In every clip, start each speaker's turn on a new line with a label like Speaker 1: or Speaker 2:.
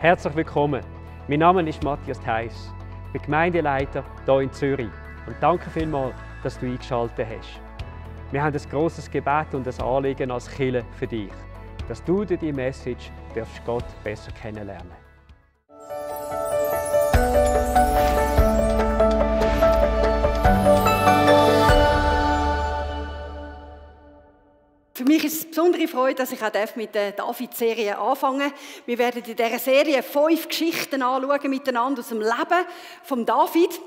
Speaker 1: Herzlich willkommen. Mein Name ist Matthias Theiss. Ich bin Gemeindeleiter hier in Zürich. Und danke vielmals, dass du eingeschaltet hast. Wir haben ein grosses Gebet und ein Anliegen als Kirche für dich, dass du durch diese Message Gott besser kennenlernen darfst.
Speaker 2: Für mich ist es eine besondere Freude, dass ich auch mit der David-Serie anfangen darf. Wir werden in dieser Serie 5 Geschichten anschauen miteinander aus dem Leben von David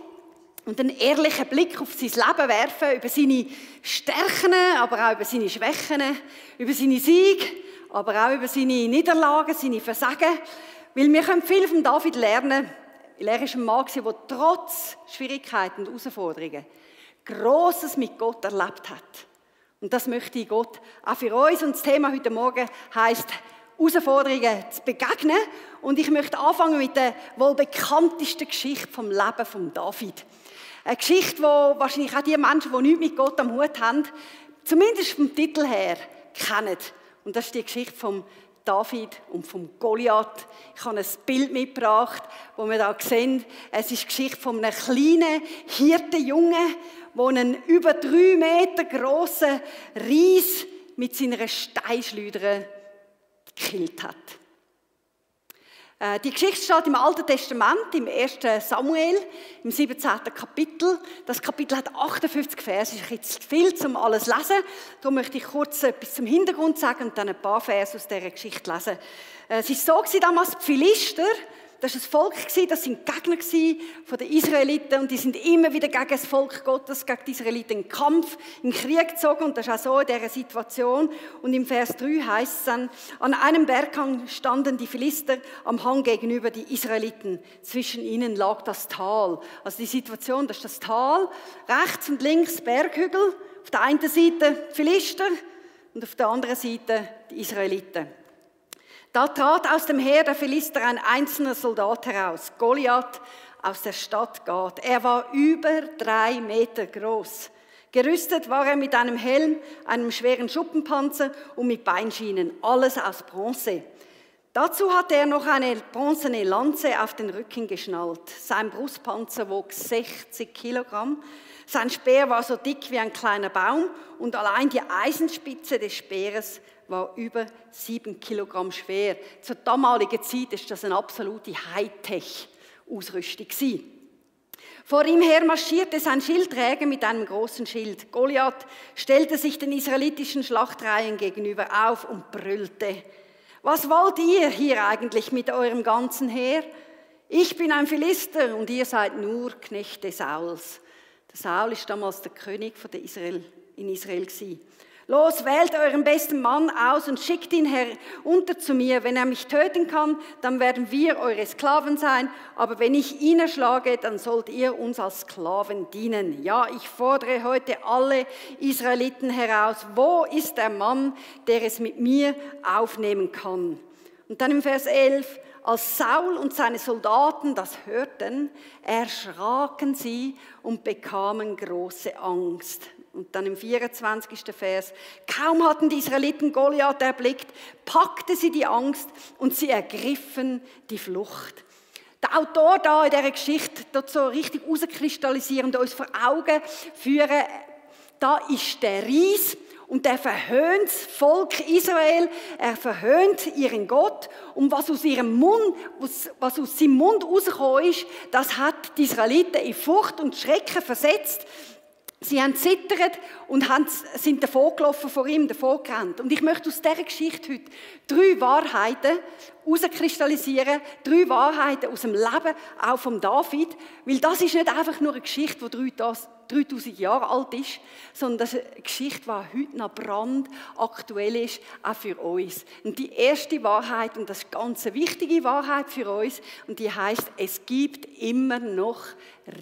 Speaker 2: und einen ehrlichen Blick auf sein Leben werfen, über seine Stärken, aber auch über seine Schwächen, über seine Siege, aber auch über seine Niederlagen, seine Versagen. Weil wir können viel von David lernen, weil er ist ein Mann, der trotz Schwierigkeiten und Herausforderungen Grosses mit Gott erlebt hat. Und das möchte ich Gott auch für uns. Und das Thema heute Morgen heisst, Herausforderungen zu begegnen. Und ich möchte anfangen mit der wohl bekanntesten Geschichte vom Leben von David. Eine Geschichte, die wahrscheinlich auch die Menschen, die nichts mit Gott am Hut haben, zumindest vom Titel her kennen. Und das ist die Geschichte von David und vom Goliath. Ich habe ein Bild mitgebracht, wo wir da sehen. Es ist die Geschichte von einem kleinen Hirtenjungen, der einen über 3 Meter grossen Ries mit seiner Steinschleuder gekillt hat. Die Geschichte steht im Alten Testament, im 1. Samuel, im 17. Kapitel. Das Kapitel hat 58 Verse, ist jetzt viel, um alles zu lesen. Darum möchte ich kurz etwas zum Hintergrund sagen und dann ein paar Verse aus dieser Geschichte lesen. Es war so damals, die Philister, das war ein Volk, das waren Gegner von den Israeliten und die sind immer wieder gegen das Volk Gottes, gegen die Israeliten in Kampf, in Krieg gezogen und das ist auch so in dieser Situation. Und im Vers 3 heißt es dann, an einem Berghang standen die Philister am Hang gegenüber die Israeliten. Zwischen ihnen lag das Tal. Also die Situation, das ist das Tal, rechts und links Berghügel, auf der einen Seite die Philister und auf der anderen Seite die Israeliten. Da trat aus dem Heer der Philister ein einzelner Soldat heraus, Goliath aus der Stadt Gath. Er war über 3 Meter groß. Gerüstet war er mit einem Helm, einem schweren Schuppenpanzer und mit Beinschienen, alles aus Bronze. Dazu hatte er noch eine bronzene Lanze auf den Rücken geschnallt. Sein Brustpanzer wog 60 Kilogramm. Sein Speer war so dick wie ein kleiner Baum und allein die Eisenspitze des Speeres war über 7 Kilogramm schwer. Zur damaligen Zeit war das eine absolute Hightech-Ausrüstung. Vor ihm her marschierte sein Schildträger mit einem großen Schild. Goliath stellte sich den israelitischen Schlachtreihen gegenüber auf und brüllte: Was wollt ihr hier eigentlich mit eurem ganzen Heer? Ich bin ein Philister und ihr seid nur Knechte Sauls. Der Saul war damals der König in Israel. Los, wählt euren besten Mann aus und schickt ihn herunter zu mir. Wenn er mich töten kann, dann werden wir eure Sklaven sein. Aber wenn ich ihn erschlage, dann sollt ihr uns als Sklaven dienen. Ja, ich fordere heute alle Israeliten heraus. Wo ist der Mann, der es mit mir aufnehmen kann? Und dann im Vers 11, als Saul und seine Soldaten das hörten, erschraken sie und bekamen große Angst. Und dann im 24. Vers, kaum hatten die Israeliten Goliath erblickt, packte sie die Angst und sie ergriffen die Flucht. Der Autor da in dieser Geschichte dort so richtig herauskristallisieren und uns vor Augen führen, da ist der Ries und der verhöhnt das Volk Israel, er verhöhnt ihren Gott und was aus seinem Mund rausgekommen ist, das hat die Israeliten in Furcht und Schrecken versetzt. Sie haben zittert und sind davongelaufen vor ihm, davongerannt. Und ich möchte aus dieser Geschichte heute 3 Wahrheiten herauskristallisieren, 3 Wahrheiten aus dem Leben, auch von David, weil das ist nicht einfach nur eine Geschichte, die 3000 Jahre alt ist, sondern das ist eine Geschichte, die heute noch brandaktuell ist, auch für uns. Und die erste Wahrheit, und das ist eine ganz wichtige Wahrheit für uns, und die heisst, es gibt immer noch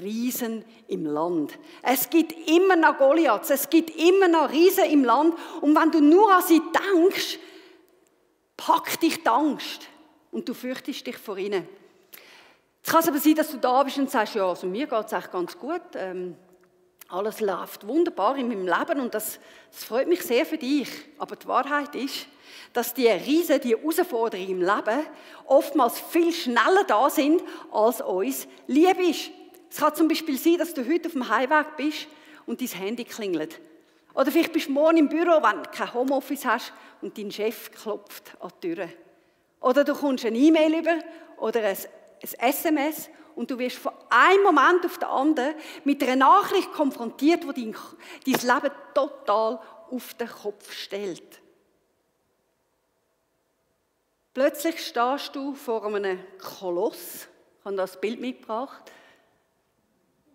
Speaker 2: Riesen im Land. Es gibt immer noch Goliaths, es gibt immer noch Riesen im Land. Und wenn du nur an sie denkst, packt dich die Angst und du fürchtest dich vor ihnen. Es kann aber sein, dass du da bist und sagst, ja, also mir geht es eigentlich ganz gut. Alles läuft wunderbar in meinem Leben und das freut mich sehr für dich. Aber die Wahrheit ist, dass die Riesen, die Herausforderungen im Leben oftmals viel schneller da sind, als uns lieb ist. Es kann zum Beispiel sein, dass du heute auf dem Heimweg bist und dein Handy klingelt. Oder vielleicht bist du morgen im Büro, wenn du kein Homeoffice hast und dein Chef klopft an die Tür. Oder du kommst eine E-Mail über oder ein SMS und du wirst von einem Moment auf den anderen mit einer Nachricht konfrontiert, die dein Leben total auf den Kopf stellt. Plötzlich stehst du vor einem Koloss, ich habe das Bild mitgebracht,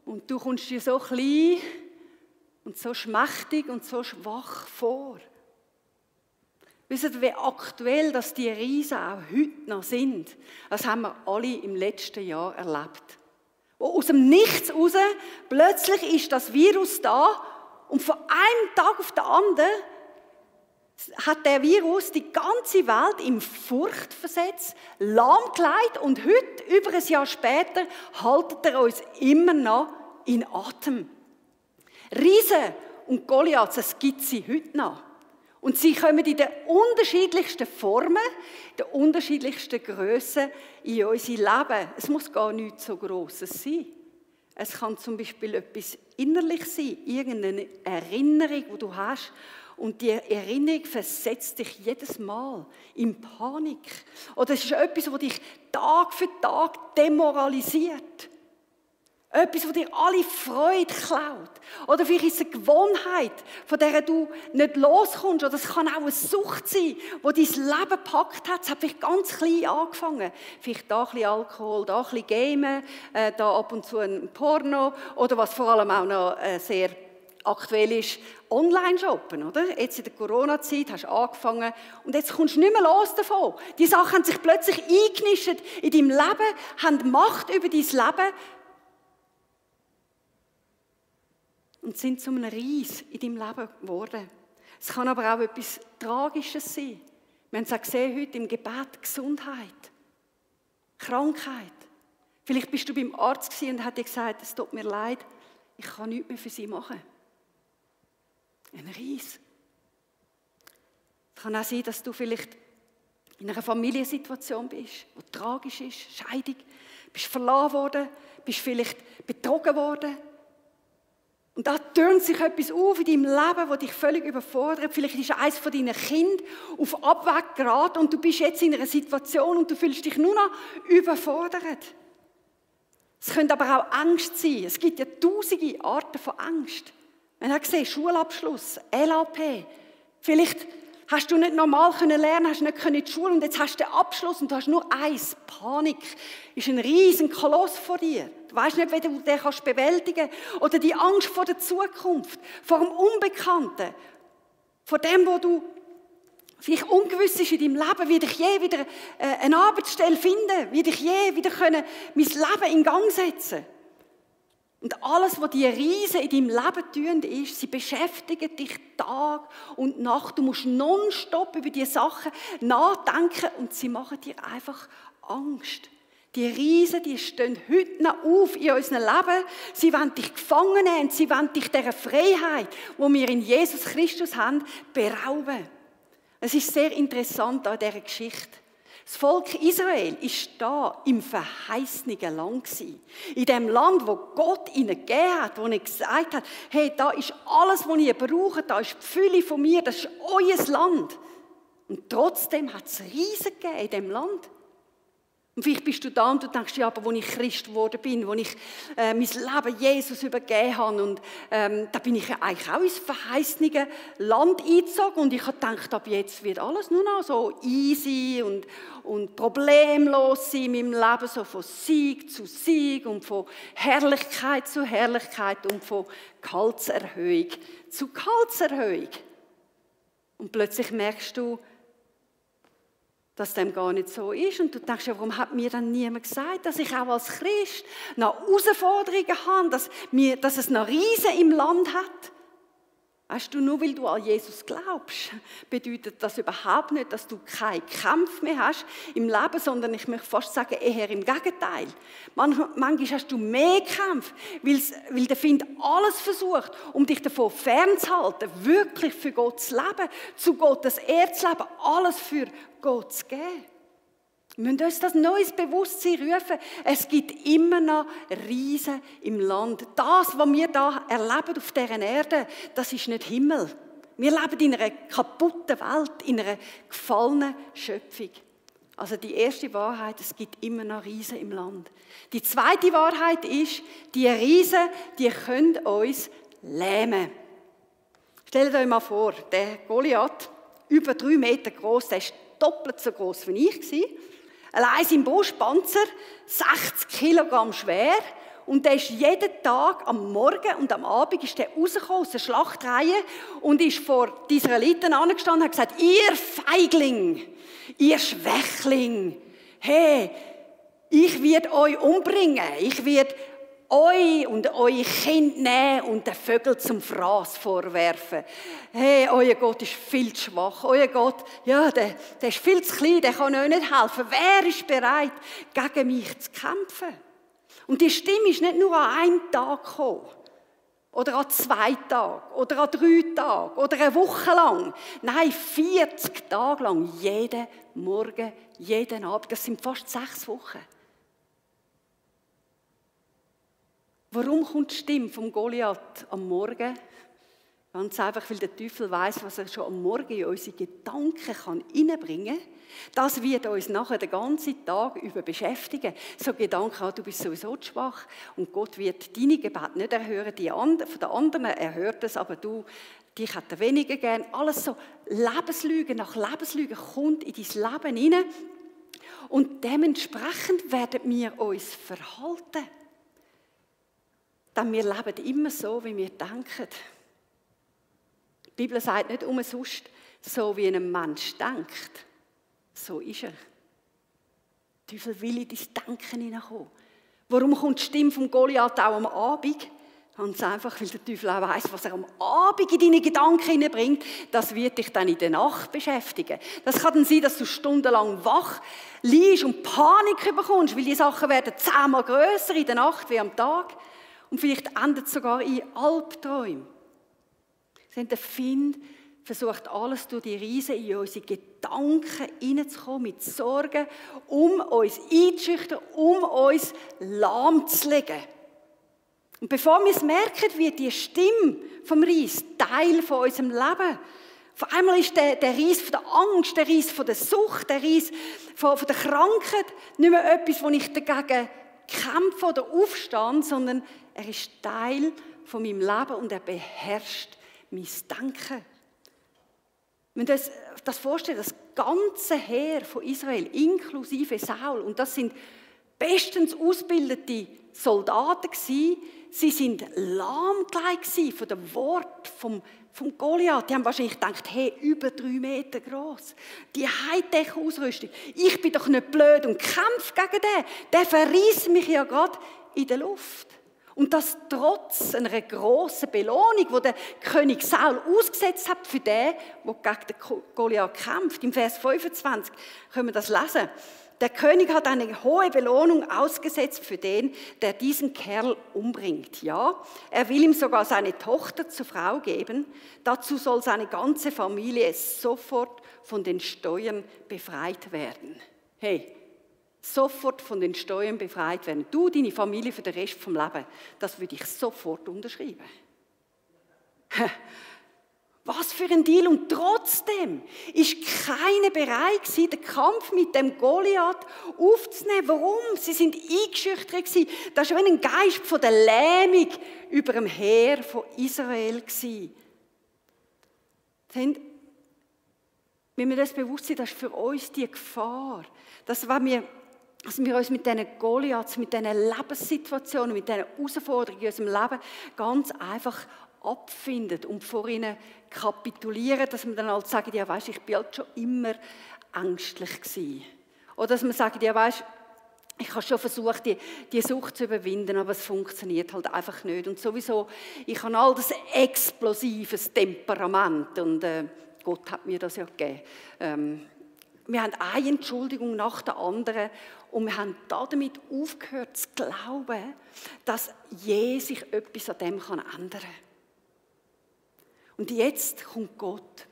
Speaker 2: und du kommst dir so klein und so schmächtig und so schwach vor. Wisst ihr, wie aktuell dass die Riesen auch heute noch sind? Das haben wir alle im letzten Jahr erlebt. Wo aus dem Nichts raus, plötzlich ist das Virus da und von einem Tag auf den anderen hat der Virus die ganze Welt in Furcht versetzt, lahmgelegt und heute, über ein Jahr später, haltet er uns immer noch in Atem. Riesen und Goliaths, das gibt es heute noch. Und sie kommen in den unterschiedlichsten Formen, den unterschiedlichsten Grössen in unser Leben. Es muss gar nichts so Grosses sein. Es kann zum Beispiel etwas Innerliches sein, irgendeine Erinnerung, die du hast. Und die Erinnerung versetzt dich jedes Mal in Panik. Oder es ist etwas, das dich Tag für Tag demoralisiert. Etwas, das dir alle Freude klaut. Oder vielleicht ist es eine Gewohnheit, von der du nicht loskommst. Oder es kann auch eine Sucht sein, die dein Leben gepackt hat. Es hat vielleicht ganz klein angefangen. Vielleicht da ein bisschen Alkohol, da ein bisschen Gamen, da ab und zu ein Porno. Oder was vor allem auch noch sehr aktuell ist, Online-Shoppen, oder? Jetzt in der Corona-Zeit hast du angefangen und jetzt kommst du nicht mehr los davon. Die Sachen haben sich plötzlich eingenischt in deinem Leben, haben Macht über dein Leben und sind zu einem Ries in deinem Leben geworden. Es kann aber auch etwas Tragisches sein. Wir haben es auch gesehen heute im Gebet, Gesundheit, Krankheit. Vielleicht bist du beim Arzt und hat dir gesagt, es tut mir leid, ich kann nichts mehr für sie machen. Ein Ries. Es kann auch sein, dass du vielleicht in einer Familiensituation bist, die tragisch ist, Scheidung, bist verlassen worden, bist vielleicht betrogen worden. Und da türmt sich etwas auf in deinem Leben, das dich völlig überfordert. Vielleicht ist eines von deinen Kindern auf Abweg geraten und du bist jetzt in einer Situation und du fühlst dich nur noch überfordert. Es könnte aber auch Angst sein. Es gibt ja tausende Arten von Angst. Man hat gesehen, Schulabschluss, LAP. Vielleicht hast du nicht normal lernen, hast nicht in die Schule und jetzt hast du den Abschluss und du hast nur eins. Panik ist ein riesen Koloss vor dir. Du weißt nicht, wie du den bewältigen kannst. Oder die Angst vor der Zukunft, vor dem Unbekannten, vor dem, wo du vielleicht ungewiss ist in deinem Leben, wie ich je wieder eine Arbeitsstelle finden, wie ich je wieder mein Leben in Gang setzen. Und alles, was die Riesen in deinem Leben tun, ist, sie beschäftigen dich Tag und Nacht. Du musst nonstop über diese Sachen nachdenken und sie machen dir einfach Angst. Die Riesen, die stehen heute noch auf in unserem Leben. Sie wollen dich gefangen nehmen, sie wollen dich dieser Freiheit, die wir in Jesus Christus haben, berauben. Es ist sehr interessant an dieser Geschichte. Das Volk Israel ist da im verheißenen Land gewesen. In dem Land, wo Gott ihnen gegeben hat, wo er gesagt hat, hey, da ist alles, was ihr braucht, da ist die Fülle von mir, das ist euer Land. Und trotzdem hat es Riesen gegeben in diesem Land. Und vielleicht bist du da und du denkst, ja, aber als ich Christ geworden bin, als ich mein Leben Jesus übergeben habe, und da bin ich ja eigentlich auch ins verheißene Land eingezogen und ich habe gedacht, ab jetzt wird alles nur noch so easy und problemlos sein in meinem Leben, so von Sieg zu Sieg und von Herrlichkeit zu Herrlichkeit und von Gehaltserhöhung zu Gehaltserhöhung. Und plötzlich merkst du, dass dem gar nicht so ist. Und du denkst, ja, warum hat mir dann niemand gesagt, dass ich auch als Christ noch Herausforderungen habe, dass es noch Riesen im Land hat? Weißt du, nur weil du an Jesus glaubst, bedeutet das überhaupt nicht, dass du keinen Kampf mehr hast im Leben, sondern ich möchte fast sagen, eher im Gegenteil. Manchmal hast du mehr Kampf, weil der Feind alles versucht, um dich davon fernzuhalten, wirklich für Gott zu leben, zu Gottes Ehre zu leben, alles für Gott zu geben. Wir müssen uns das neues Bewusstsein rufen. Es gibt immer noch Riesen im Land. Das, was wir da erleben auf dieser Erde, das ist nicht Himmel. Wir leben in einer kaputten Welt, in einer gefallenen Schöpfung. Also die erste Wahrheit, es gibt immer noch Riesen im Land. Die zweite Wahrheit ist, die Riesen, die können uns lähmen. Stellt euch mal vor, der Goliath, über 3 Meter groß, der ist doppelt so groß wie ich. Allein sein Brustpanzer, 60 Kilogramm schwer. Und der ist jeden Tag am Morgen und am Abend ist der rausgekommen aus der Schlachtreihe und ist vor die Israeliten angestanden und hat gesagt, ihr Feigling, ihr Schwächling, hey, ich werde euch umbringen, ich werde euch und eure Kinder nehmen und den Vögeln zum Fraß vorwerfen. Hey, euer Gott ist viel zu schwach. Euer Gott, ja, der ist viel zu klein, der kann euch nicht helfen. Wer ist bereit, gegen mich zu kämpfen? Und die Stimme ist nicht nur an einem Tag gekommen. Oder an 2 Tagen. Oder an 3 Tagen. Oder eine Woche lang. Nein, 40 Tage lang. Jeden Morgen, jeden Abend. Das sind fast 6 Wochen. Warum kommt die Stimme vom Goliath am Morgen? Ganz einfach, weil der Teufel weiss, was er schon am Morgen in unsere Gedanken hineinbringen kann. Das wird uns nachher den ganzen Tag über beschäftigen. So Gedanken, du bist sowieso zu schwach und Gott wird deine Gebete nicht erhören, von den anderen erhört es, aber dich hat er weniger gern. Alles so Lebenslüge nach Lebenslüge kommt in dein Leben hinein und dementsprechend werden wir uns verhalten. Denn wir leben immer so, wie wir denken. Die Bibel sagt nicht umsonst, so wie ein Mensch denkt, so ist er. Der Teufel will in dein Denken hineinkommen. Warum kommt die Stimme vom Goliath auch am Abend? Ganz einfach, weil der Teufel auch weiss, was er am Abend in deine Gedanken hineinbringt, das wird dich dann in der Nacht beschäftigen. Das kann dann sein, dass du stundenlang wach liegst und Panik bekommst, weil die Sachen werden 10-mal grösser in der Nacht wie am Tag. Und vielleicht endet es sogar in Albträumen. Der Feind versucht alles durch die Riesen in unsere Gedanken hineinzukommen, mit Sorgen, um uns einzuschüchtern, um uns lahmzulegen. Und bevor wir es merken, wird die Stimme vom Ries Teil von unserem Leben. Auf einmal ist der Ries von der Angst, der Ries von der Sucht, der Ries von der Krankheit nicht mehr etwas, wo ich dagegen kämpfe oder aufstehe, sondern er ist Teil von meinem Leben und er beherrscht mein Denken. Wenn wir uns das vorstellen, das ganze Heer von Israel, inklusive Saul, und das sind bestens ausgebildete Soldaten gewesen, sie sind lahmgelegt von dem Wort vom Goliath. Die haben wahrscheinlich gedacht, hey, über 3 Meter groß, die Hightech-Ausrüstung. Ich bin doch nicht blöd und kämpfe gegen den. Der verriesst mich ja gerade in der Luft. Und das trotz einer grossen Belohnung, die der König Saul ausgesetzt hat für den, der gegen den Goliath kämpft. Im Vers 25 können wir das lesen. Der König hat eine hohe Belohnung ausgesetzt für den, der diesen Kerl umbringt. Ja, er will ihm sogar seine Tochter zur Frau geben. Dazu soll seine ganze Familie sofort von den Steuern befreit werden. Hey, sofort von den Steuern befreit werden. Du, deine Familie für den Rest vom Leben. Das würde ich sofort unterschreiben. Was für ein Deal. Und trotzdem ist keiner bereit gewesen, den Kampf mit dem Goliath aufzunehmen. Warum? Sie sind eingeschüchtert gewesen. Das war schon ein Geist von der Lähmung über dem Heer von Israel gewesen. Wenn wir das bewusst sind, das ist für uns die Gefahr, dass wir uns mit diesen Goliaths, mit diesen Lebenssituationen, mit diesen Herausforderungen in unserem Leben ganz einfach abfinden und vor ihnen kapitulieren, dass wir dann halt sagen, ja weisst, ich bin halt schon immer ängstlich gewesen. Oder dass wir sagen, ja weisst, Ich habe schon versucht, die Sucht zu überwinden, aber es funktioniert halt einfach nicht. Und sowieso, ich habe all das explosives Temperament und Gott hat mir das ja gegeben. Wir haben eine Entschuldigung nach der anderen und wir haben damit aufgehört zu glauben, dass sich etwas an dem ändern kann. Und jetzt kommt Gott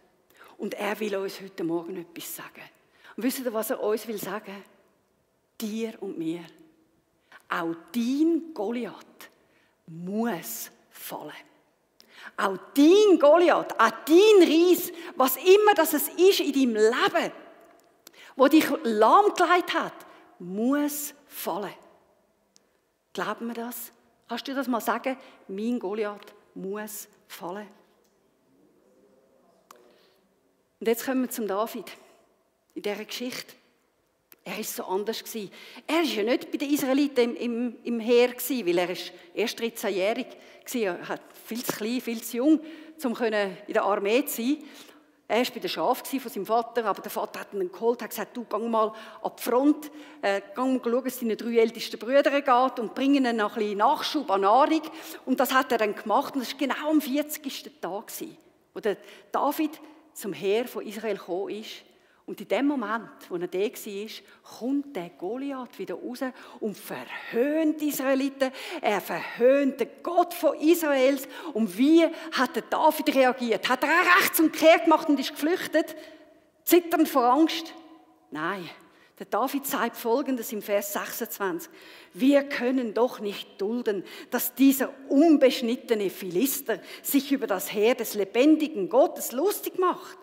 Speaker 2: und er will uns heute Morgen etwas sagen. Und wisst ihr, was er uns will sagen? Dir und mir. Auch dein Goliath muss fallen. Auch dein Goliath, auch dein Ries, was immer das es ist in deinem Leben, wo dich lahmgelegt hat, muss fallen. Glauben wir das? Kannst du das mal sagen? Mein Goliath muss fallen. Und jetzt kommen wir zum David. In dieser Geschichte. Er war so anders. Er war ja nicht bei den Israeliten im Heer, weil er erst 13-jährig war. Er war viel zu klein, viel zu jung, um in der Armee zu sein. Er war bei den Schafen von seinem Vater, aber der Vater hat ihn geholt, hat gesagt, du, geh mal an die Front, geh mal schauen, dass deinen 3 ältesten Brüdern geht und bring ihnen noch ein bisschen Nachschub an Nahrung. Und das hat er dann gemacht und das war genau am 40. Tag, wo der David zum Heer von Israel gekommen ist. Und in dem Moment, wo er da war, kommt der Goliath wieder raus und verhöhnt die Israeliten. Er verhöhnt den Gott von Israels. Und wie hat der David reagiert? Hat er auch Rechtsumkehr gemacht und ist geflüchtet? Zitternd vor Angst? Nein. Der David sagt Folgendes im Vers 26. Wir können doch nicht dulden, dass dieser unbeschnittene Philister sich über das Heer des lebendigen Gottes lustig macht.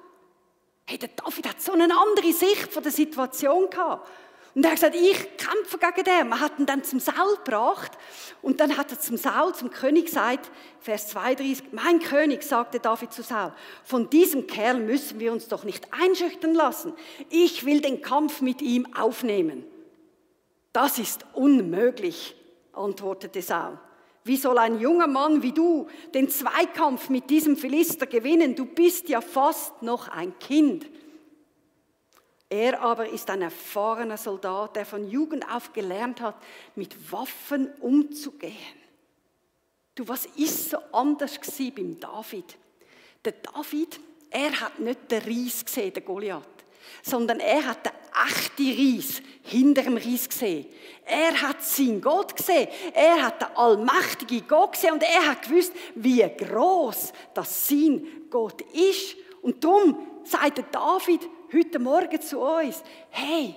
Speaker 2: Hey, der David hat so eine andere Sicht von der Situation gehabt. Und er hat gesagt, ich kämpfe gegen den. Man hat ihn dann zum Saul gebracht. Und dann hat er zum Saul, zum König gesagt, Vers 32, mein König, sagte David zu Saul, von diesem Kerl müssen wir uns doch nicht einschüchtern lassen. Ich will den Kampf mit ihm aufnehmen. Das ist unmöglich, antwortete Saul. Wie soll ein junger Mann wie du den Zweikampf mit diesem Philister gewinnen? Du bist ja fast noch ein Kind. Er aber ist ein erfahrener Soldat, der von Jugend auf gelernt hat, mit Waffen umzugehen. Du, was ist so anders gewesen beim David? Der David, er hat nicht den Ries gesehen, den Goliath, sondern er hat den echten Ries hinter dem Ries gesehen. Er hat seinen Gott gesehen. Er hat den allmächtigen Gott gesehen und er hat gewusst, wie gross das sein Gott ist. Und darum sagt der David heute Morgen zu uns, hey,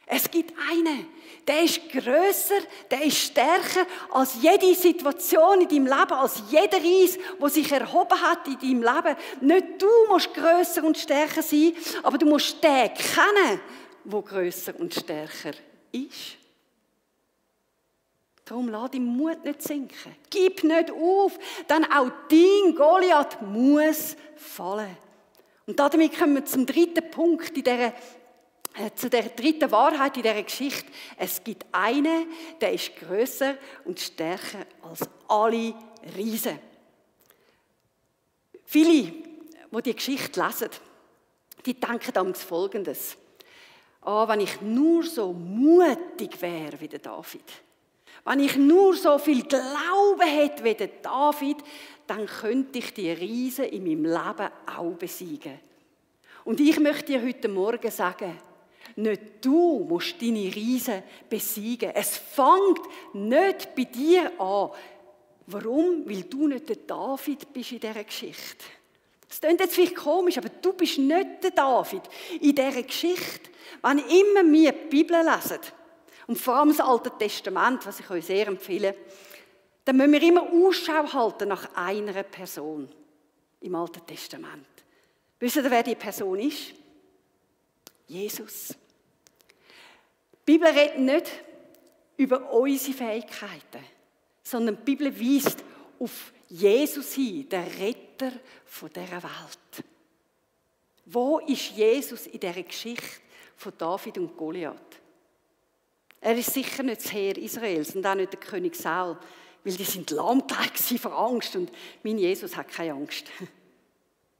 Speaker 2: es gibt einen, der ist grösser, der ist stärker als jede Situation in deinem Leben, als jeder Ries, der sich erhoben hat in deinem Leben. Nicht du musst grösser und stärker sein, aber du musst den kennen, der grösser und stärker ist. Darum lass deinen Mut nicht sinken. Gib nicht auf, denn auch dein Goliath muss fallen. Und damit kommen wir zum dritten Punkt zu der dritten Wahrheit in dieser Geschichte. Es gibt einen, der ist grösser und stärker als alle Riesen. Viele, die die Geschichte lesen, die denken an Folgendes. Wenn ich nur so mutig wäre wie der David, wenn ich nur so viel Glauben hätte wie der David, dann könnte ich die Riesen in meinem Leben auch besiegen. Und ich möchte dir heute Morgen sagen, nicht du musst deine Riesen besiegen. Es fängt nicht bei dir an. Warum? Weil du nicht der David bist in dieser Geschichte. Das klingt jetzt vielleicht komisch, aber du bist nicht der David in dieser Geschichte. Wenn immer wir die Bibel lesen, und vor allem das Alte Testament, was ich euch sehr empfehle, dann müssen wir immer Ausschau halten nach einer Person im Alten Testament. Wisst ihr, wer die Person ist? Jesus. Die Bibel redet nicht über unsere Fähigkeiten, sondern die Bibel weist auf Jesus hin, der Retter dieser Welt. Wo ist Jesus in dieser Geschichte von David und Goliath? Er ist sicher nicht das Heer Israels und auch nicht der König Saul, weil die sind lahmgelegt vor Angst und mein Jesus hat keine Angst.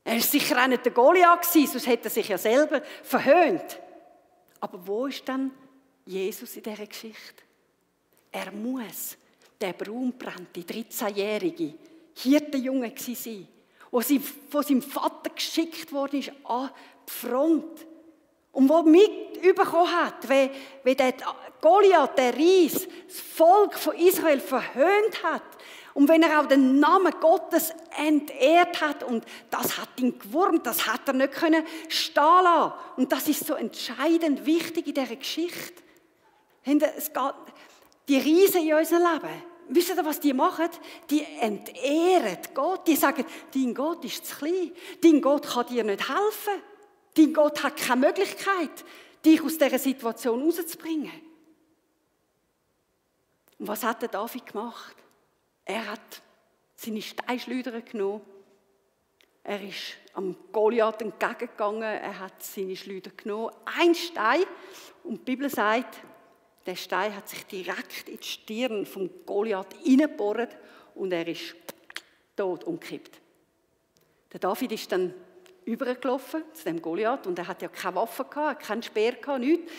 Speaker 2: Er ist sicher auch nicht der Goliath gewesen, sonst hätte er sich ja selber verhöhnt. Aber wo ist dann Jesus in dieser Geschichte. Er muss der braunbrannte 13-jährige Hirtenjunge sein, der von seinem Vater geschickt worden ist an die Front. Und der mitbekommen hat, wie der Goliath, der Ries, das Volk von Israel verhöhnt hat. Und wenn er auch den Namen Gottes entehrt hat. Und das hat ihn gewurmt, das hat er nicht stehen lassen. Und das ist so entscheidend wichtig in dieser Geschichte. Es geht, die Riesen in unserem Leben, wisst ihr, was die machen? Die entehren Gott. Die sagen, dein Gott ist zu klein. Dein Gott kann dir nicht helfen. Dein Gott hat keine Möglichkeit, dich aus dieser Situation rauszubringen. Und was hat der David gemacht? Er hat seine Steinschleuder genommen. Er ist am Goliath entgegengegangen. Er hat seine Schleuder genommen. Ein Stein. Und die Bibel sagt, der Stein hat sich direkt in die Stirn vom Goliath hineingebohrt und er ist tot umgekippt. Der David ist dann übergelaufen zu dem Goliath und er hat ja keine Waffe gehabt, kein Speer gehabt, nichts.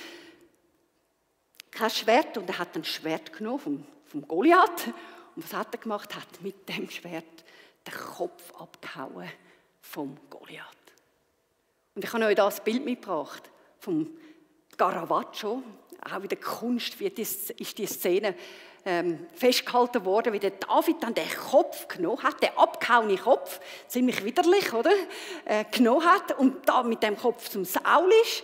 Speaker 2: Kein Schwert und er hat ein Schwert genommen vom Goliath. Und was hat er gemacht? Er hat mit dem Schwert den Kopf abgehauen vom Goliath. Und ich habe euch das Bild mitgebracht vom Caravaggio. Auch wieder Kunst, wie ist die Szene festgehalten worden, wie der David dann den Kopf genommen hat, den abgehauenen Kopf, ziemlich widerlich, oder? Genommen hat und da mit dem Kopf zum Saul ist.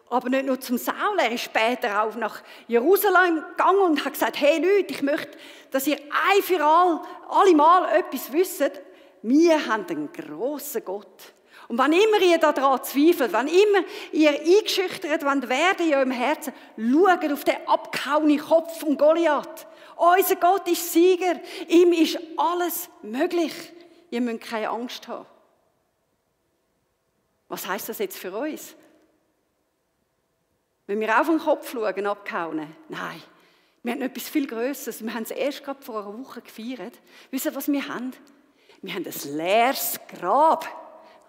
Speaker 2: Aber nicht nur zum Saul, er ist später auch nach Jerusalem gegangen und hat gesagt, hey Leute, ich möchte, dass ihr ein für alle Mal etwas wisst. Wir haben einen grossen Gott. Und wenn immer ihr daran zweifelt, wenn immer ihr eingeschüchtert werdet in eurem Herzen, schaut auf den abgehauenen Kopf von Goliath. Unser Gott ist Sieger. Ihm ist alles möglich. Ihr müsst keine Angst haben. Was heisst das jetzt für uns? Wenn wir auf den Kopf schauen, abgehauen? Nein. Wir haben etwas viel Grösseres. Wir haben es erst gerade vor einer Woche gefeiert. Wisst ihr, was wir haben? Wir haben ein leeres Grab.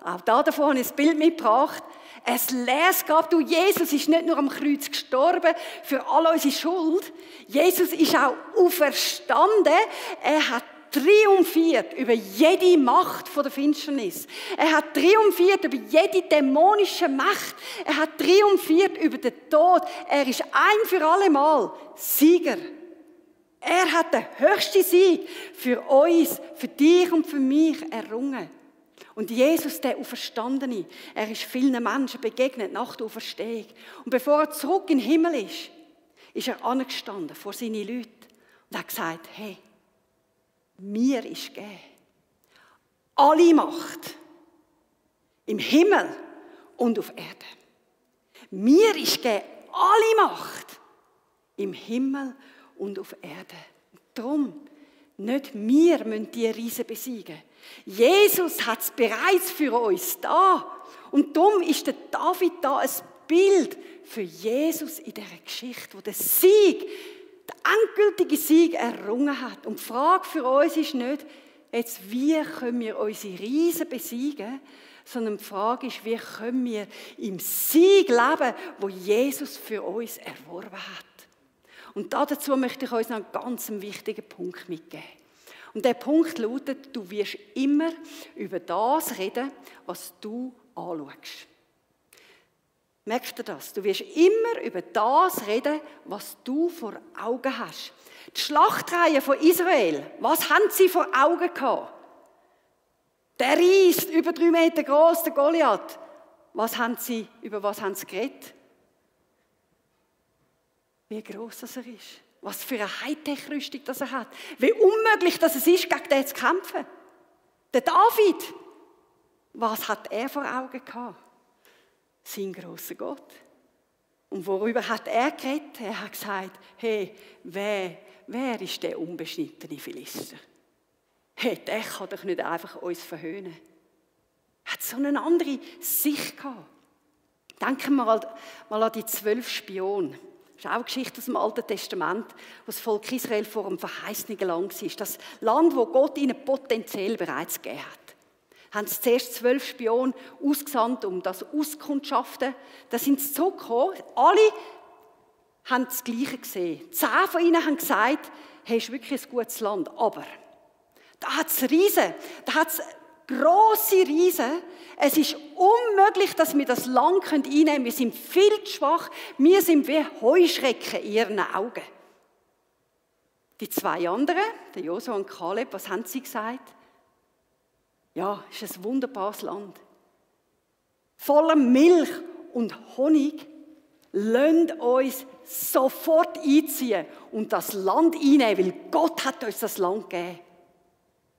Speaker 2: Auch davon habe ich ein Bild mitgebracht. Ein leeres Grab. Du, Jesus ist nicht nur am Kreuz gestorben für all unsere Schuld. Jesus ist auch auferstanden. Er hat triumphiert über jede Macht von der Finsternis. Er hat triumphiert über jede dämonische Macht. Er hat triumphiert über den Tod. Er ist ein für alle Mal Sieger. Er hat den höchsten Sieg für uns, für dich und für mich errungen. Und Jesus, der Auferstandene, er ist vielen Menschen begegnet nach der Auferstehung. Und bevor er zurück in den Himmel ist er angestanden vor seinen Leuten und hat gesagt, hey, mir ist gegeben alle Macht im Himmel und auf Erde. Mir ist gegeben alle Macht im Himmel und auf Erde. Darum, nicht wir müssen die Riesen besiegen. Jesus hat es bereits für uns da. Und darum ist der David da ein Bild für Jesus in dieser Geschichte, wo der Sieg, der endgültige Sieg errungen hat. Und die Frage für uns ist nicht, jetzt, wie können wir unsere Riesen besiegen, sondern die Frage ist, wie können wir im Sieg leben, wo Jesus für uns erworben hat. Und dazu möchte ich euch noch einen ganz wichtigen Punkt mitgeben. Und der Punkt lautet, du wirst immer über das reden, was du anschaust. Merkt ihr das? Du wirst immer über das reden, was du vor Augen hast. Die Schlachtreihe von Israel, was haben sie vor Augen gehabt? Der Ries, über 3 Meter groß, der Goliath. Über was haben sie geredet? Wie gross das er ist. Was für eine Hightech-Rüstung das er hat. Wie unmöglich das es ist, gegen den zu kämpfen. Der David, was hat er vor Augen gehabt? Sein grosser Gott. Und worüber hat er geredet? Er hat gesagt, hey, wer ist der unbeschnittene Philister? Hey, der kann doch nicht einfach uns verhöhnen. Er hat so eine andere Sicht gehabt. Denken wir mal an die 12 Spione. Das ist auch eine Geschichte aus dem Alten Testament, wo das Volk Israel vor dem verheißenen Land war. Das Land, wo Gott ihnen potenziell bereits gegeben hat. Haben sie zuerst 12 Spione ausgesandt, um das auszukundschaften. Da sind sie zurückgekommen. Alle haben das Gleiche gesehen. 10 von ihnen haben gesagt, hey, ist wirklich ein gutes Land. Aber da hat es Riesen, da hat es grosse Riesen. Es ist unmöglich, dass wir das Land einnehmen können. Wir sind viel zu schwach. Wir sind wie Heuschrecken in ihren Augen. Die 2 anderen, der Josua und Kaleb, was haben sie gesagt? Ja, es ist ein wunderbares Land. Voller Milch und Honig. Lasst uns sofort einziehen und das Land einnehmen, weil Gott hat uns das Land gegeben.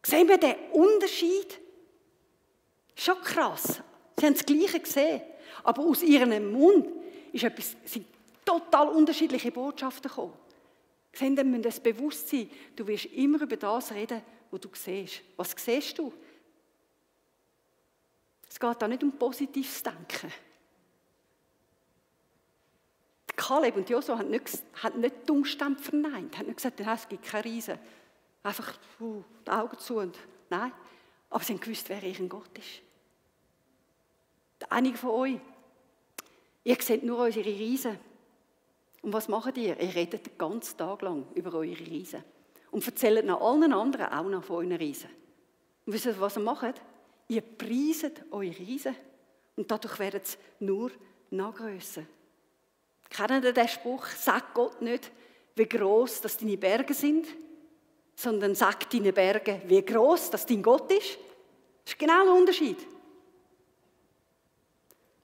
Speaker 2: Sehen wir den Unterschied? Schon krass. Sie haben das Gleiche gesehen. Aber aus ihrem Mund sind total unterschiedliche Botschaften gekommen. Sehen wir müssen das bewusst sein. Du wirst immer über das reden, was du siehst. Was siehst du? Es geht da nicht um positives Denken. Kaleb und Josua haben nicht die Umstände verneint. Haben nicht gesagt, es gibt keine Riesen. Einfach die Augen zu und nein. Aber sie haben gewusst, wer ihr Gott ist. Einige von euch, ihr seht nur eure Riesen. Und was macht ihr? Ihr redet den ganzen Tag lang über eure Riesen. Und erzählt noch allen anderen auch noch von euren Riesen. Und wisst ihr, was ihr macht? Ihr preiset eure Riesen. Und dadurch werden sie nur noch grösser. Kennt ihr den Spruch? Sag Gott nicht, wie gross dass deine Berge sind, sondern sag deinen Bergen, wie gross dass dein Gott ist. Das ist genau der Unterschied.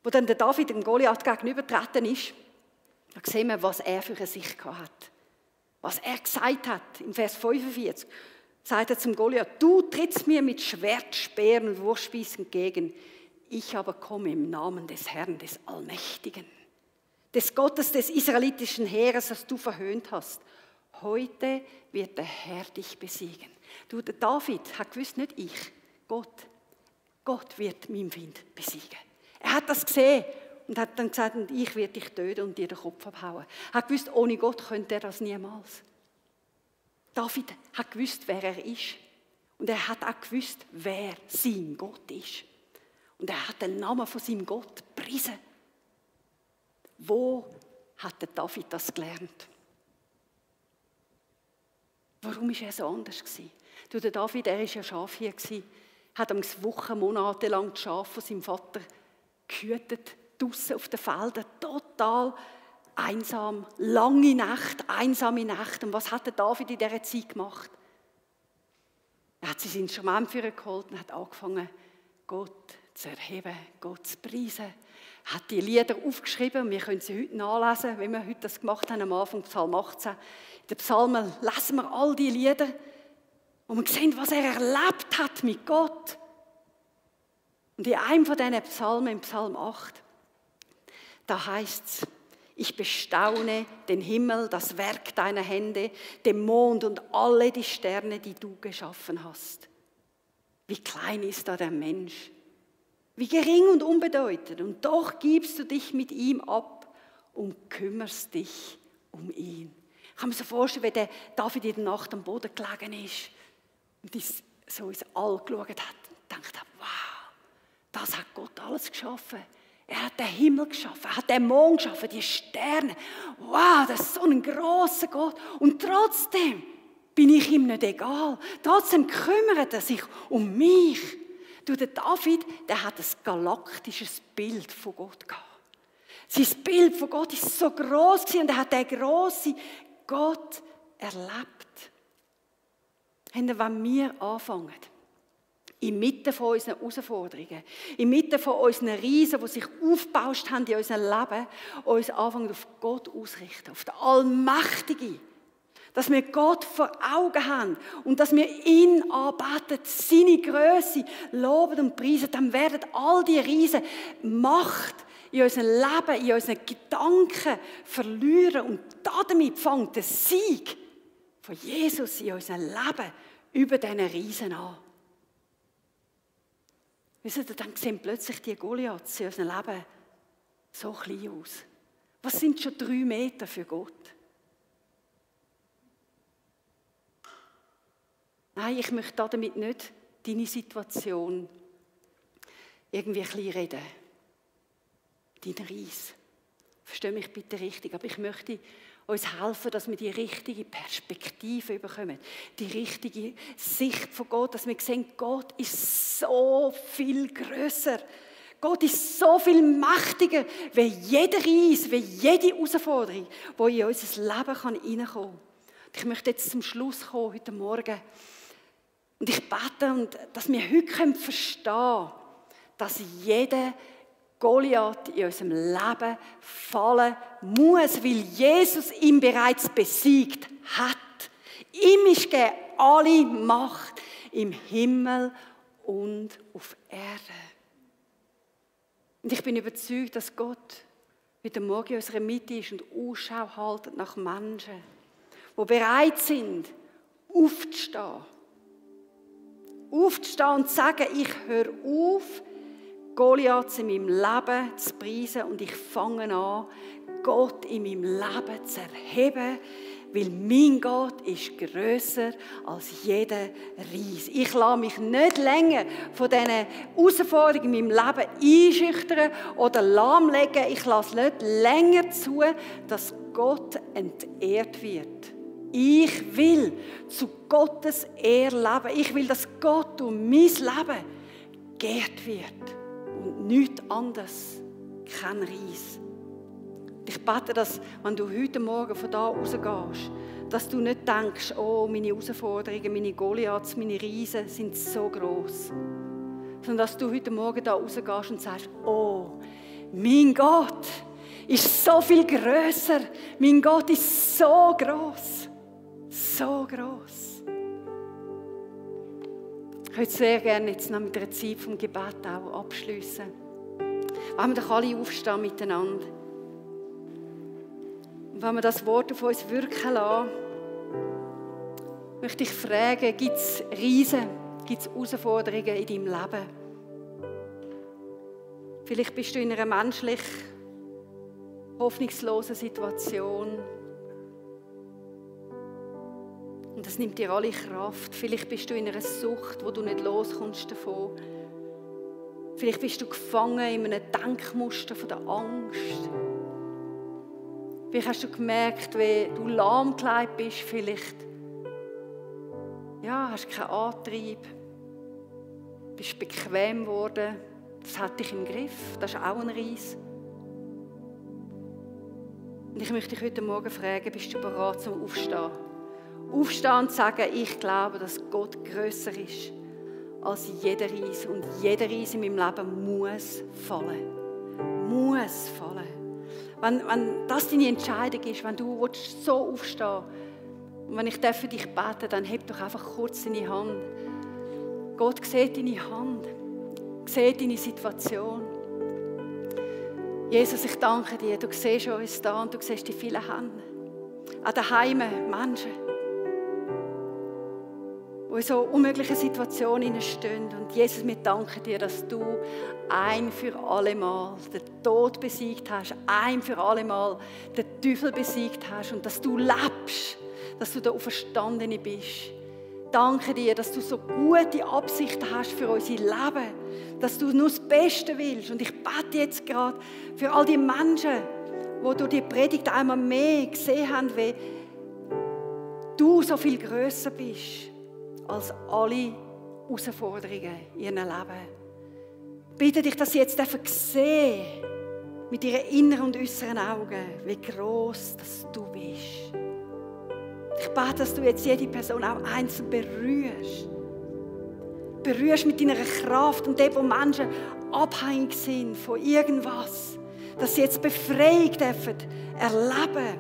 Speaker 2: Wo dann der David dem Goliath gegenübergetreten ist, da sehen wir, was er für eine Sicht hat. Was er gesagt hat, im Vers 45, sagt er zum Goliath, du trittst mir mit Schwert, Speeren und Wurfspießen entgegen. Ich aber komme im Namen des Herrn, des Allmächtigen, des Gottes des israelitischen Heeres, das du verhöhnt hast. Heute wird der Herr dich besiegen. Du, der David hat gewusst, nicht ich, Gott. Gott wird meinen Feind besiegen. Er hat das gesehen und hat dann gesagt, ich werde dich töten und dir den Kopf abhauen. Er hat gewusst, ohne Gott könnte er das niemals. David hat gewusst, wer er ist. Und er hat auch gewusst, wer sein Gott ist. Und er hat den Namen von seinem Gott gepriesen. Wo hat der David das gelernt? Warum war er so anders? Der David, er war ja Schafhirt, hat Wochen, Monate lang die Schafe von seinem Vater gehütet, draussen auf den Feldern, total einsam, lange Nacht, einsame Nacht. Und was hat der David in dieser Zeit gemacht? Er hat sein Instrument für ihn geholt und hat angefangen, Gott zu erheben, Gott zu preisen. Er hat die Lieder aufgeschrieben und wir können sie heute nachlesen, wie wir heute das gemacht haben, am Anfang Psalm 18. In den Psalmen lesen wir all die Lieder, wo wir sehen, was er erlebt hat mit Gott. Und in einem von diesen Psalmen, im Psalm 8, da heißt es, ich bestaune den Himmel, das Werk deiner Hände, den Mond und alle die Sterne, die du geschaffen hast. Wie klein ist da der Mensch, wie gering und unbedeutend, und doch gibst du dich mit ihm ab und kümmerst dich um ihn. Ich kann mir so vorstellen, wie der David in der Nacht am Boden gelegen ist und so ins All geschaut hat und gedacht hat, wow, das hat Gott alles geschaffen. Er hat den Himmel geschaffen, er hat den Mond geschaffen, die Sterne. Wow, das ist so ein grosser Gott. Und trotzdem bin ich ihm nicht egal. Trotzdem kümmert er sich um mich. Du, der David, der hat ein galaktisches Bild von Gott gehabt. Sein Bild von Gott ist so gross und er hat den grossen Gott erlebt. Wenn wir anfangen, inmitten von unseren Herausforderungen, inmitten von unseren Riesen, die sich aufgebaut haben in unserem Leben, uns anfangen auf Gott ausrichten, auf den Allmächtigen. Dass wir Gott vor Augen haben und dass wir ihn anbeten, seine Größe loben und preisen, dann werden all die Riesen Macht in unserem Leben, in unseren Gedanken verlieren. Und damit fängt der Sieg von Jesus in unserem Leben über diesen Riesen an. Wisst ihr, dann sehen plötzlich die Goliaths in unserem Leben so klein aus. Was sind schon 3 Meter für Gott? Nein, ich möchte damit nicht deine Situation irgendwie klein reden. Dein Reis. Verstehe mich bitte richtig, aber ich möchte uns helfen, dass wir die richtige Perspektive bekommen, die richtige Sicht von Gott, dass wir sehen, Gott ist so viel grösser. Gott ist so viel mächtiger, wie jeder Reis, wie jede Herausforderung, die in unser Leben hineinkommen kann. Ich möchte jetzt zum Schluss kommen, heute Morgen. Und ich bete, dass wir heute verstehen können, dass jeder Goliath in unserem Leben fallen muss, weil Jesus ihn bereits besiegt hat. Ihm ist gegeben alle Macht im Himmel und auf Erde. Und ich bin überzeugt, dass Gott heute Morgen in unserer Mitte ist und Ausschau hält nach Menschen, die bereit sind, aufzustehen. Aufzustehen und zu sagen, ich höre auf, Goliath in meinem Leben zu preisen und ich fange an, Gott in meinem Leben zu erheben, weil mein Gott ist grösser als jeder Reis. Ich lasse mich nicht länger von diesen Herausforderungen in meinem Leben einschüchtern oder lahmlegen. Ich lasse nicht länger zu, dass Gott entehrt wird. Ich will zu Gottes Ehre leben. Ich will, dass Gott durch mein Leben geehrt wird. Und nichts anderes, kein Reis. Ich bete, dass, wenn du heute Morgen von da rausgehst, dass du nicht denkst, oh, meine Herausforderungen, meine Goliaths, meine Riesen sind so gross. Sondern dass du heute Morgen da rausgehst und sagst, oh, mein Gott ist so viel grösser. Mein Gott ist so gross. So gross. Ich würde sehr gerne jetzt noch mit einer Zeit vom Gebet auch abschliessen. Wenn wir doch alle aufstehen miteinander. Und wenn wir das Wort auf uns wirken lassen, möchte ich fragen, gibt es Riesen, gibt es Herausforderungen in deinem Leben? Vielleicht bist du in einer menschlich hoffnungslosen Situation. Und das nimmt dir alle Kraft. Vielleicht bist du in einer Sucht, wo du nicht loskommst davon. Vielleicht bist du gefangen in einem Denkmuster von der Angst. Vielleicht hast du gemerkt, wie du lahmgelegt bist. Vielleicht hast du keinen Antrieb. Bist bequem geworden. Das hat dich im Griff. Das ist auch ein Reis. Und ich möchte dich heute Morgen fragen, bist du bereit zum Aufstehen? Aufstehen und sagen, ich glaube, dass Gott grösser ist als jeder Reis. Und jeder Reis in meinem Leben muss fallen. Muss fallen. Wenn das deine Entscheidung ist, wenn du so aufstehen willst, und wenn ich für dich bete, dann heb doch einfach kurz deine Hand. Gott sieht deine Hand, sieht deine Situation. Jesus, ich danke dir, du siehst uns da und du siehst die vielen Hände. Auch daheim Menschen, die in so unmöglichen Situationen stehen. Und Jesus, wir danken dir, dass du ein für alle Mal den Tod besiegt hast, ein für alle Mal den Teufel besiegt hast und dass du lebst, dass du der Auferstandene bist. Danke dir, dass du so gute Absichten hast für unser Leben, dass du nur das Beste willst. Und ich bete jetzt gerade für all die Menschen, die durch die Predigt einmal mehr gesehen haben, wie du so viel grösser bist als alle Herausforderungen in ihrem Leben. Ich bitte dich, dass sie jetzt sehen mit ihren inneren und äußeren Augen, wie gross dass du bist. Ich bete, dass du jetzt jede Person auch einzeln berührst. Berührst mit deiner Kraft und dem, wo Menschen abhängig sind von irgendwas. Dass sie jetzt Befreiung dürfen erleben.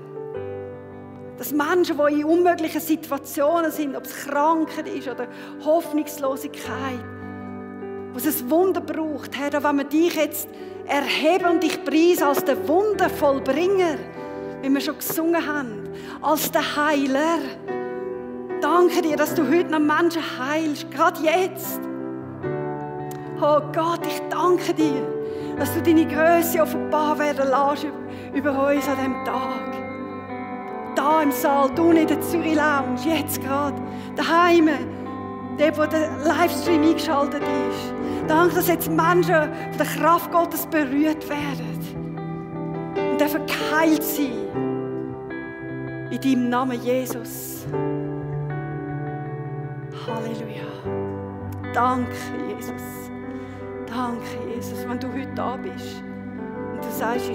Speaker 2: Dass Menschen, die in unmöglichen Situationen sind, ob es Krankheit ist oder Hoffnungslosigkeit, wo es ein Wunder braucht, Herr, wenn wir dich jetzt erheben und dich preisen als den Wundervollbringer, wie wir schon gesungen haben, als der Heiler. Danke dir, dass du heute noch Menschen heilst, gerade jetzt. Oh Gott, ich danke dir, dass du deine Größe offenbar werden lässt über uns an diesem Tag. Da im Saal, du in der Zürich Lounge, jetzt gerade, daheim, der, wo der Livestream eingeschaltet ist. Danke, dass jetzt Menschen von der Kraft Gottes berührt werden. Und dürfen geheilt sein. In deinem Namen, Jesus. Halleluja. Danke, Jesus. Danke, Jesus, wenn du heute da bist und du sagst,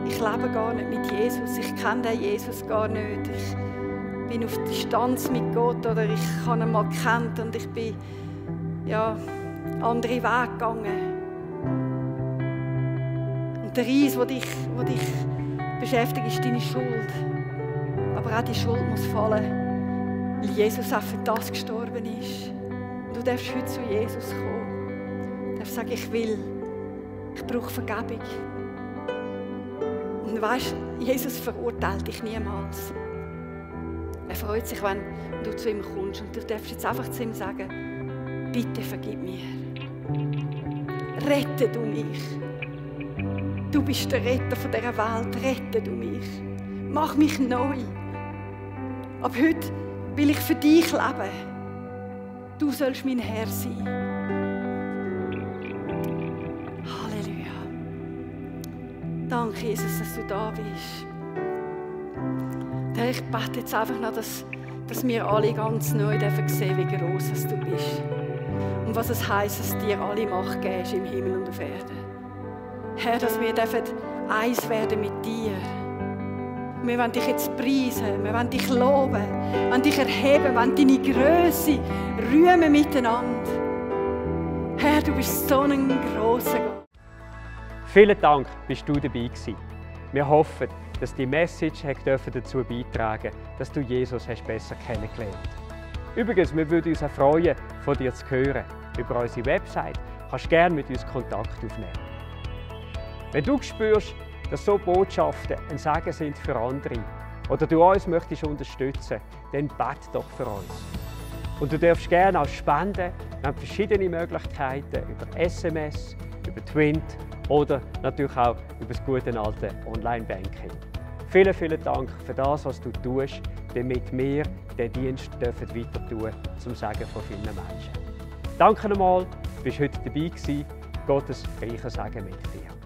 Speaker 2: ich lebe gar nicht mit Jesus, ich kenne den Jesus gar nicht, ich bin auf Distanz mit Gott oder ich habe ihn mal gekannt und ich bin andere Wege gegangen. Und der Reis, der dich beschäftigt, ist deine Schuld. Aber auch die Schuld muss fallen, weil Jesus auch für das gestorben ist. Und du darfst heute zu Jesus kommen. Du darfst sagen, ich brauche Vergebung. Und weißt, Jesus verurteilt dich niemals. Er freut sich, wenn du zu ihm kommst. Und du darfst jetzt einfach zu ihm sagen, bitte vergib mir. Rette du mich. Du bist der Retter von dieser Welt. Rette du mich. Mach mich neu. Ab heute will ich für dich leben. Du sollst mein Herr sein. Halleluja. Danke, Jesus, dass du da bist. Ich bete jetzt einfach noch, dass wir alle ganz neu sehen, wie gross du bist. Und was es heisst, dass dir alle Macht gibst im Himmel und auf Erden. Herr, dass wir eins werden mit dir. Wir wollen dich jetzt preisen, wir wollen dich loben, wir wollen dich erheben, wir wollen deine Grösse rühmen miteinander. Herr, du bist so ein grosser Gott.
Speaker 1: Vielen Dank, bist du dabei gewesen. Wir hoffen, dass die Message dazu beitragen durfte, dass du Jesus besser kennengelernt hast. Übrigens, wir würden uns auch freuen, von dir zu hören. Über unsere Website kannst du gerne mit uns Kontakt aufnehmen. Wenn du spürst, dass so Botschaften ein Segen sind für andere oder du uns möchtest unterstützen, dann bete doch für uns. Und du darfst gerne auch spenden. Wir haben verschiedene Möglichkeiten über SMS, über Twint oder natürlich auch über das gute alte Online-Banking. Vielen, vielen Dank für das, was du tust, damit wir den Dienst weiter tun zum Segen von vielen Menschen. Danke nochmal, du bist heute dabei gewesen. Gottes reicher Segen mit dir.